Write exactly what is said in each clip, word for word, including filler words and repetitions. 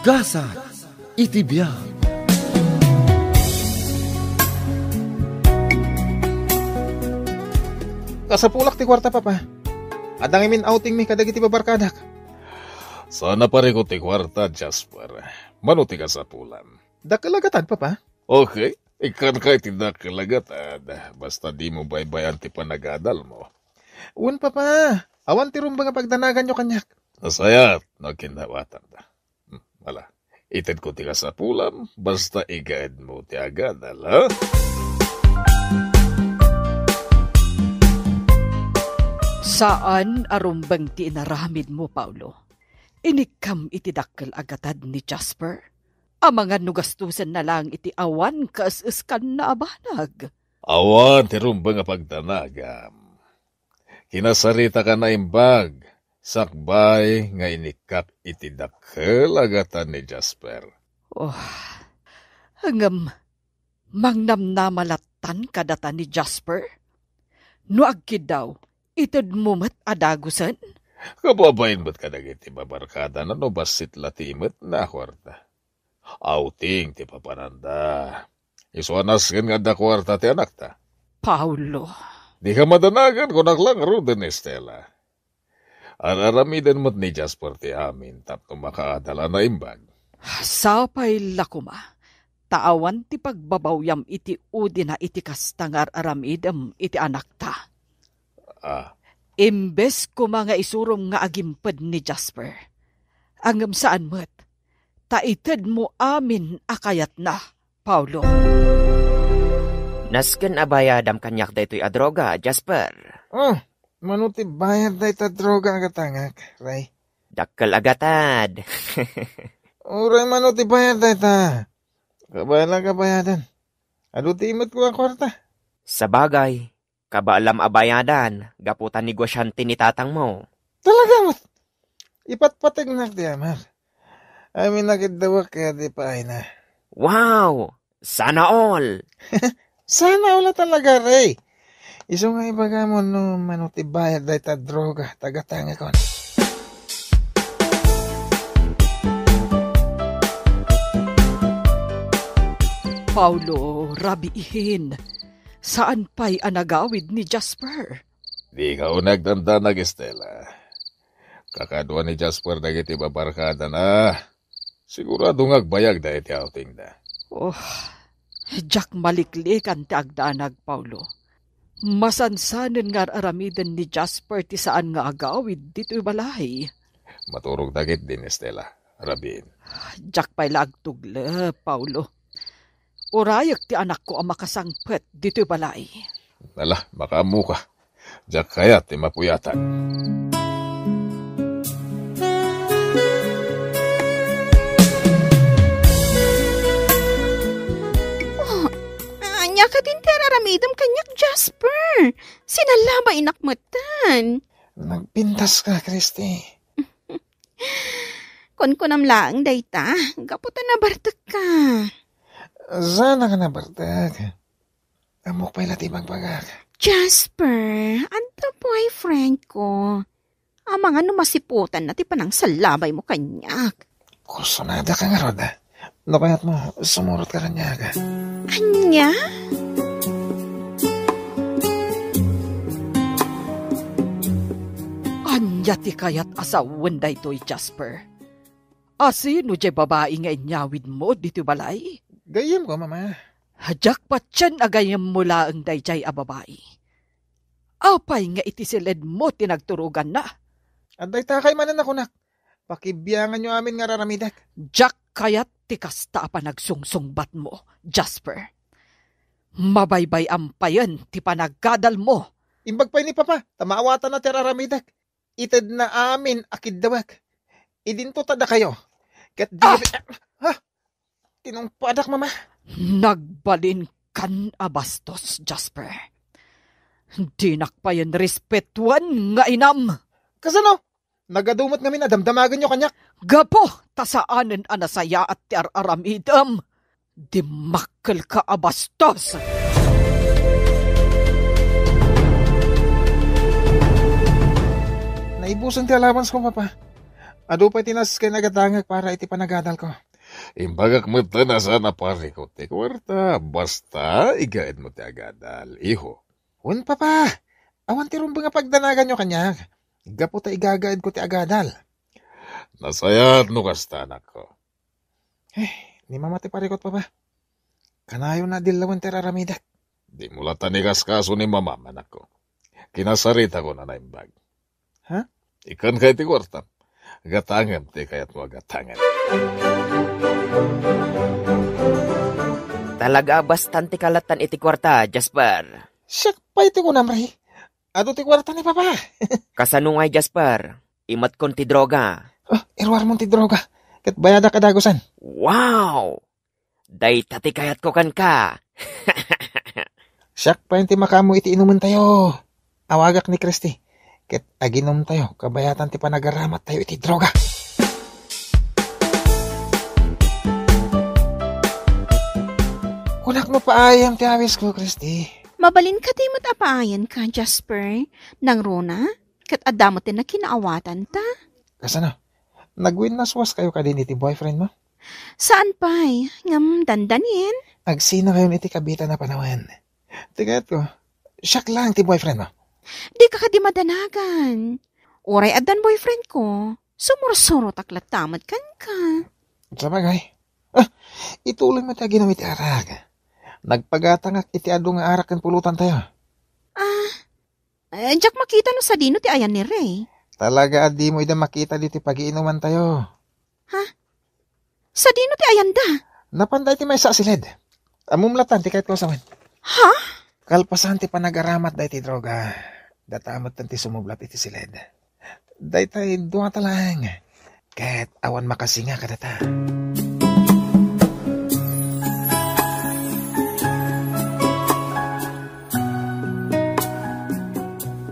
Gasat iti biag. Kasapulak ti kuarta, Papa. Adda ngamin outing mi kadagiti babarkadak. Saan a parikut ti kuarta, Jasper. Mano ti kasapulam? Dakkel a gatad, Papa. Okay. Ikkanka iti dakkel a gatad, basta dimo baybay-an ti panagadalmo. Wen, Papa. Awan ti rumbeng a pagdanaganyo kaniak. Nasayat no agkinnawatanda. Hmm, ala. Itedko ti kasapulam, basta igaedmo ti agadal, ha? Saan a rumbeng ti inaramidmo, Paulo. Inikkam iti dakkel a gatad ni Jasper. Amangan no gastusenna laeng iti awan kaes-eskanna a banag. Awan ti rumbeng a pagdanagam. Kinasaritak a naimbag, sakbay nga inikkak iti dakkel a gatad ni Jasper. Oh, ngem mangnamnama lattan kadata ni Jasper? No agkiddaw, itedmo met a dagusen? Kababain met kadagiti babarkadana no bassit la ti imetna a kuarta. Outing ti papananda. Isu a nasken nga adda kuarta ti anakta. Paulo. Dika madanagan, kunak la ngaruden, Estela. Ar-aramiden met ni Jasper ti amin tapno makaadal a naimbag. Sapay la koma, ta awan ti pagbabawyam iti udina iti kasta nga ar-aramidem iti anakta. Ah. Imbes koma nga isurom nga agimped ni Jasper. Ngem saan met, ta itedmo amin a kayatna, Paulo. Nasken a bayadam kaniak daytoy a droga, Jasper. Oh, mano ti bayad dayta droga a gatangak, Ray? Dakkel a gatad. Uray mano ti bayad dayta. Kabay lang kabayadan. Adu ti imetko a kuarta. Sabagay, kabaalam a bayadan gapu ta negosiante ni tatangmo. Talaga met. Ipatpategnak ti amar. Amin a kiddawek ket ipaayna. Wow! Sana all! Sana all a talaga, Ray. Isu nga ibagam no mano ti bayad dayta droga ta gatangakon. Paulo, rabiin. Saan pay a nagawid ni Jasper? Dika uneg dandanag, Estela. Kakadua ni Jasper dagiti babarkadana. Sigurado nga agbayagda iti outingda. Oh, diak maliklikan ti agdanag, Paulo. Masansanen nga ar-aramiden ni Jasper ti saan nga agawid ditoy balay. Maturogda ketdin, Estela. Rabiin. Diak pay la agtuglep, Paulo. Urayek ti anakko a makasangpet ditoy balay. Ala, makaammoka. Diak kayat ti mapuyatan. Oh, ania kadin ti ar-aramidem kaniak, Jasper? Sinalabay inak metten. Nagpintaska, Christy. Kunkunam laeng dayta, gapu ta nabartekka. Saanak a nabartek. Ammok pay la ti ibagbagak. Jasper, adda boyfriend ko. Amangan no masiputanna ti panangsalabaymo kaniak. Kursunada ka ngarud. No kayatmo, sumurotka kaniak. Ania? Ania ti kayat a sawen daytoy, Jasper? Asino diay babai nga inyawidmo ditoy balay? Gayyemko, Mama. Diak patien a gayyemmo laeng daydiay a babai. Apay nga iti siledmo ti nagturoganna? Adda itakay manen a kunak. Pakibianganyo amin nga ar-aramidek. Diak kayat ti kasta a panagsungsungbatmo, Jasper. Mabaybay-am payen ti panagadalmo. Imbag pay ni Papa, ta maawatanna ti ar-aramidek. Itedna amin a kiddawek. Idinto ta dakayo. Ket di Ah! Ha? Tinungpadak, Mama. Nagbalinkan a bastos, Jasper. Dinak payen respetuen nga inam. Kasano? Nagadu met ngamin a damdamagenyo kaniak. Gapu ta saanen a nasayaat ti ar-aramidem. Dimmakkelka a bastos! Naibusen ti alawansko, Papa. Adu pay ti nasken a gatangek para iti panagadalko. Imbagak metten a saan a parikut ti kuarta, basta igaedmo ti agadal, iho. Wen, Papa, awan ti rumbeng a pagdanaganyo kaniak, gapu ta igagaedko ti agadal. Nasayaat no kasta, anakko. Eh, ni Mama ti parikut, Papa. Kanayon a dillawen ti ar-aramidek. Dimo latta ikaskaso ni Mama, anakko. Kinasaritakon a naimbag. Ha? Ikkanka iti kuartam. Gatangem ti kayatmo a gatangen. Talaga a bastan ti kalattan iti kuarta, Jasper. Siak pay ti kunam, Ray. Adu ti kuarta ni Papa. Kasano ngay, Jasper? Imatkon ti droga. Oh, iruarmon ti droga. Ket bayadak a dagusen. Wow! Dayta ti kayatko kenka. Siak pay ti makaammo iti inumentayo. Awagak ni Christy. Ket aginumtayo, kabayatan ti panagaramattayo iti droga. Kunak no paayam ti awisko, Christy. Mabalin kadi met a paayanka, Jasper? Nangruna? Ket adda met ti nakinaawatanta? Kasano? Nagwinnaswaskayo kadin iti boyfriend mo? Saan pay, ngem dandanin. Agsinakayon iti kabitan a panawen. Ti kayatko, siak laeng ti boyfriend mo. Dika kadi madanagan. Uray addan boyfriend ko, sumursurotak latta met kenka. Sabagay. Ah, ituloy mo ti aginom iti arak. Nagpagatangak iti adu nga arak ken pulutantayo. Ah, eh, diak makita no sadino ti ayan ni Ray. Talaga a dimo ida makita ditoy pagiinumantayo. Ha? Sadino ti ayanda? Napanda iti maysa a siled. Ammom latta ti kayatko a sawen. Ha? Kalpasan ti panagaramat daytoy droga, data metten ti sumublat iti siled. Daytay duata laeng. Ket awan makasinga kadata.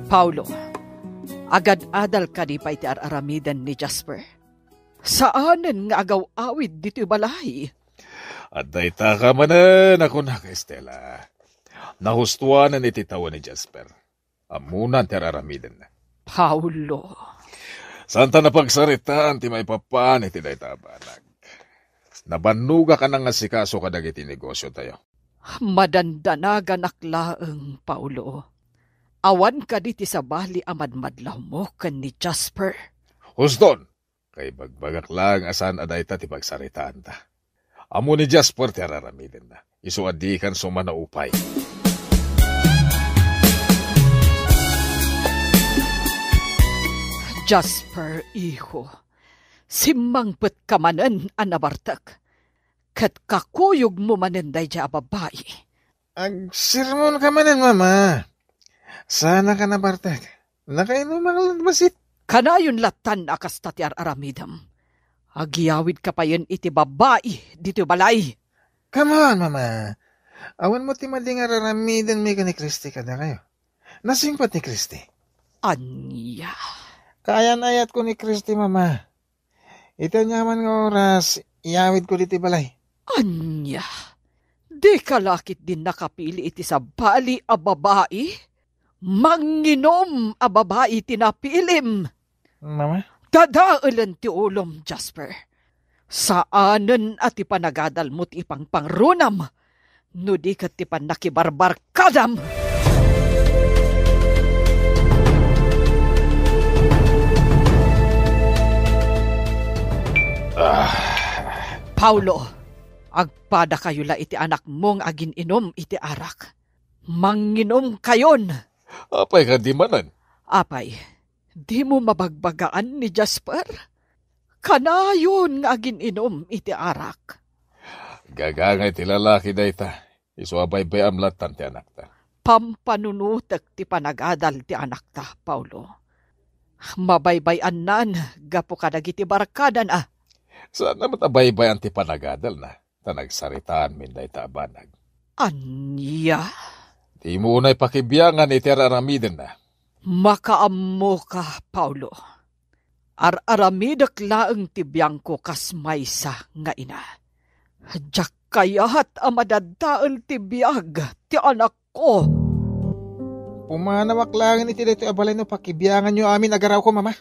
Paulo, agad-adal kadi pay ti ar-aramiden ni Jasper? Saanen nga agaw-awid ditoy balay. Adda itaka manen a kunak, Estela. Nahustoanen iti tawen ni Jasper. Ammona ti ar-aramiden. Paulo. Saanta napagsaritaan ti maipapan iti dayta a banag. Nabannogak a nangasikaso kadagiti negosiotayo. Madandanaganak laeng, Paulo. Awan kadi ti sabali a madmadlawmo ken ni Jasper? Huston, kaibagbagak laeng a saan a dayta ti pagsaritaanta. Ammo ni Jasper ti ar-aramidenna. Isu a dikan sumanaupay. Jasper, iho, simmangpetka manen a nabartek, ket kakuyogmo manen daydiay a babbai. Agsermonka manen, Mama. Saanka a nabartek. Nakainumak laeng bassit. Kanayon lattan a kasta ti ar-aramidem. Agyawidka payen iti babbai ditoy balay. Come on, Mama. Awan met ti madi nga ar-aramidenmi ken ni Christy kadakayo. Nasingpet ni Christy. Ania? Kaayan-ayatko ni Christy, Mama. Iti aniaman nga oras, iyawidko ditoy balay. Ania? Dika la ketdi nakapili iti sabali a babai? Manginom a babai ti napilim. Mama? Dadaelen ti ulom, Jasper. Saanen a ti panagadalmo ti ipangpangrunam, no di ket ti pannakibarbarkadam. Ah. Paulo, agpadakayo la iti anakmo nga agin-inom iti arak. Manginomkayon. Apay kadi manen? Apay, dimo mabagbagaan ni Jasper? Kanayon nga agin-inom iti arak. Gagangay ti lalaki dayta. Isu a baybay-am lattan ti anakta. Pampanunotek ti panagadal ti anakta, Paulo. Mabaybay-annan gapu kadagiti barkadana. Saan met a baybay-an ti panagadalna, ta nagsaritaanmin dayta a banag. Ania? Dimo unay pakibiangan iti ar-aramidenna. Makaammoka, Paulo. Ar-aramidek laeng ti biangko kas maysa nga ina. Diak kayat a madadael ti biag ti anakko. Pumanawak laeng iti daytoy a balay no pakibianganyo amin a garawko, Mama.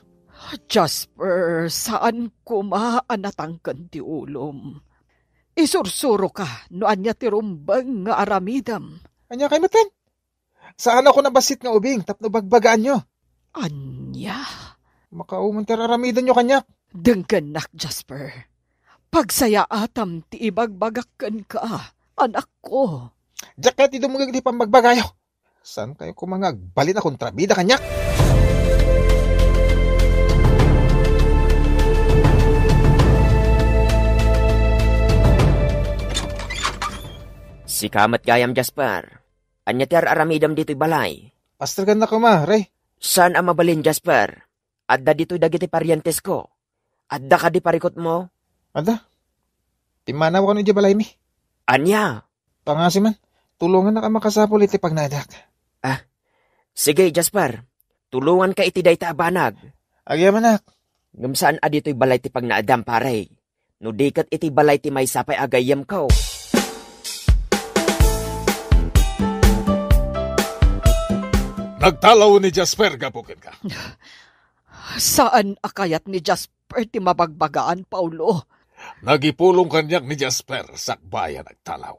Jasper, saan koma a natangken ti ulom. Isursuroka no ania ti rumbeng nga aramidem. Ania kay metten? Saan ako nabassit nga ubing tapno bagbagaanyo. Ania? Makaumon ti ar-aramidenyo kaniak. Denggennak, Jasper. Pagsayaatam ti ibagbagak kenka, anakko. Diak kayat ti dumngeg iti pambagbagayo. Saan kayo koma nga agbalin a kontrabida kaniak? Sika met gayam, Jasper. Ania ti ar-aramidem ditoy balay? Pastergannak koma, Rey. Saan a mabalin, Jasper. Adda ditoy dagiti parientesko. Adda kadi parikutmo? Adda. Pimmanaw kano idiay balaymi. Ania? Pangasiman, tulongannak a makasapul iti pagnaedak. Ah, sige, Jasper. Tulonganka iti dayta a banag. Agyamanak. Ngem saan a ditoy balay ti pagnaedam, pare. No di ket iti balay ti maysa pay a gayyemko. Nagtalaw ni Jasper gapu kenka. Saan a kayat ni Jasper ti mabagbagaan, Paulo. Nagipulong kaniak ni Jasper sakbay a nagtalaw.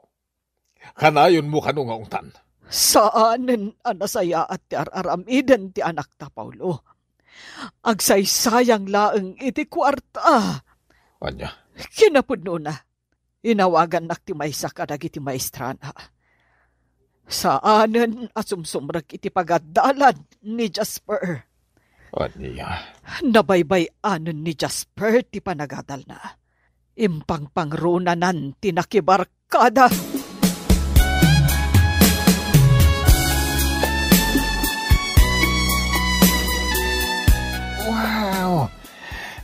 Kanayonmo kano nga ungtan? Saanen a nasayaat ti ar-aramiden ti anakta, Paulo. Agsaysayang laeng iti kuarta. Ania? Kinapudnona, inawagannak ti maysa kadagiti maestrana. Saanen a sumsumrek iti pagadalan ni Jasper. Ania? Nabaybay-anen ni Jasper ti panagadalna. Impangpangrunanan ti nakibarkada. Wow!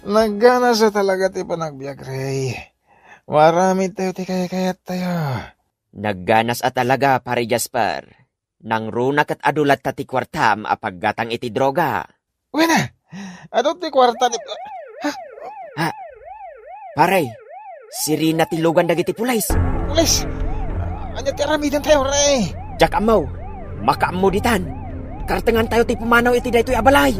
Nagganas a talaga ti panagbiag, Rey. Maaramid tayo ti kaykayattayo. Nagganas a talaga, Pare Jasper. Nangruna ket adu latta ti kuartam a paggatang iti droga. Wen a, adu ti kuarta ni... Ha? Ha? Pare, sirena ti lugan dagiti pulis. Pulis? Ania ti aramidentayo, Rey? Diak ammo. Makaammo ditan. Kartengantayo ti pumanaw iti daytoy a balay.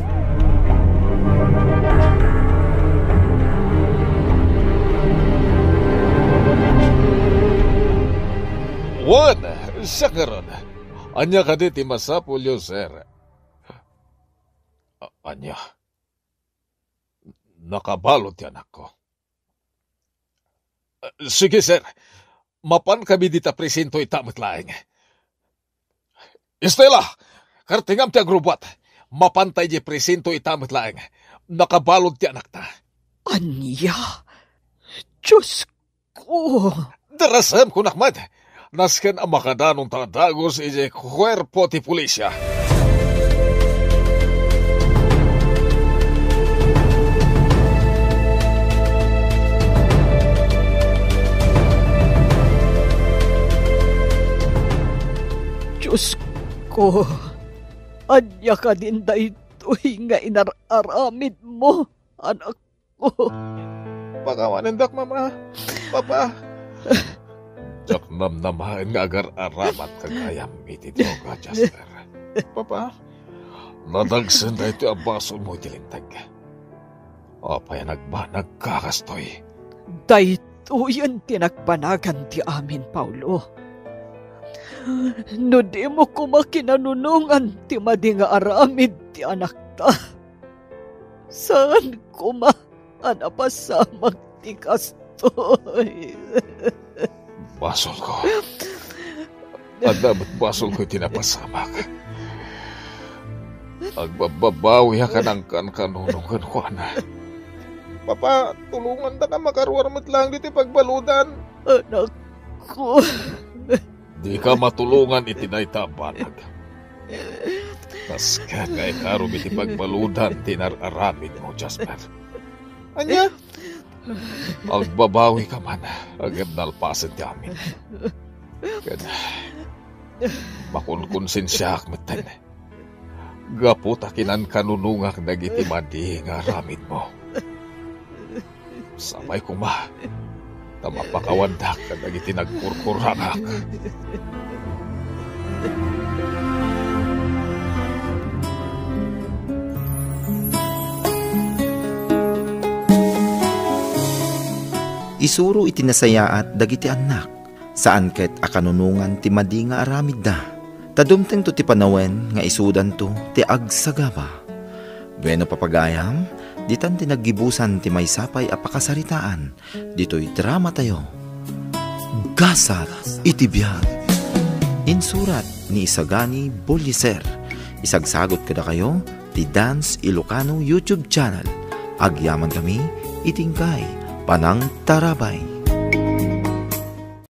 Wen, siak ngarud. Ania kadi ti masapulyo, sir? A-, ania? Nakabalud ti anakko. Sige, sir. Mapan kami dita presinto ita met laeng. Estela, kartengam ti agrubbuat. Mapanta idiay presinto ita met laeng. Nakabalud ti anakta. Ania? Diyos ko! Darasem, kunak met. Nasken a makadanonta a dagus idiay kuerpo ti pulisya. Diyos ko, ania kadin daytoy nga inar-aramidmo, anak? Pakawanendak, Mama. Papa. Diak namnamaen nga agar-aramat ka gayam iti droga, Jasper. Papa, nadagsen daytoy a basolmo iti linteg. Apay a nagbanagka kastoy? Daytoyen ti nagbanagan ti amin, Paulo. No dimo koma kinanunongan ti madi nga aramid ti anakta, saan koma a napasamak ti kastoy. Basolko. Adda met basolko iti napasamak. Agbabbabawiak a nangkankanunong kenkuana. Papa, tulongandaka makaruar met laeng ditoy pagbaludan. Anakko. Dika matulongan iti dayta a banag. Nasken nga ikarom iti pagbaludan ti inar-aramidmo, Jasper. Ania? Agbabawika man, ngem nalpasen ti amin. Ken makunkonsensiaak metten. Gapu ta kinankanunongak dagiti madi nga aramidmo. Sapay koma ta mapakawandak kadagiti nagkurkurangak. Isuro iti nasayaat dagiti annak, saan ket a kanunongan ti madi nga aramidda. Ta dumtengto ti panawen nga isudanto ti agsagaba. Bueno, papagayam, ditan ti naggibusan ti maysa pay a pakasaritaan ditoy dramatayo. Gasat iti biag. Insurat ni Isagani Buliser. Isagsagot kadakayo ti Dance Ilocano YouTube channel. Agyaman kami iti inkay panangtarabay.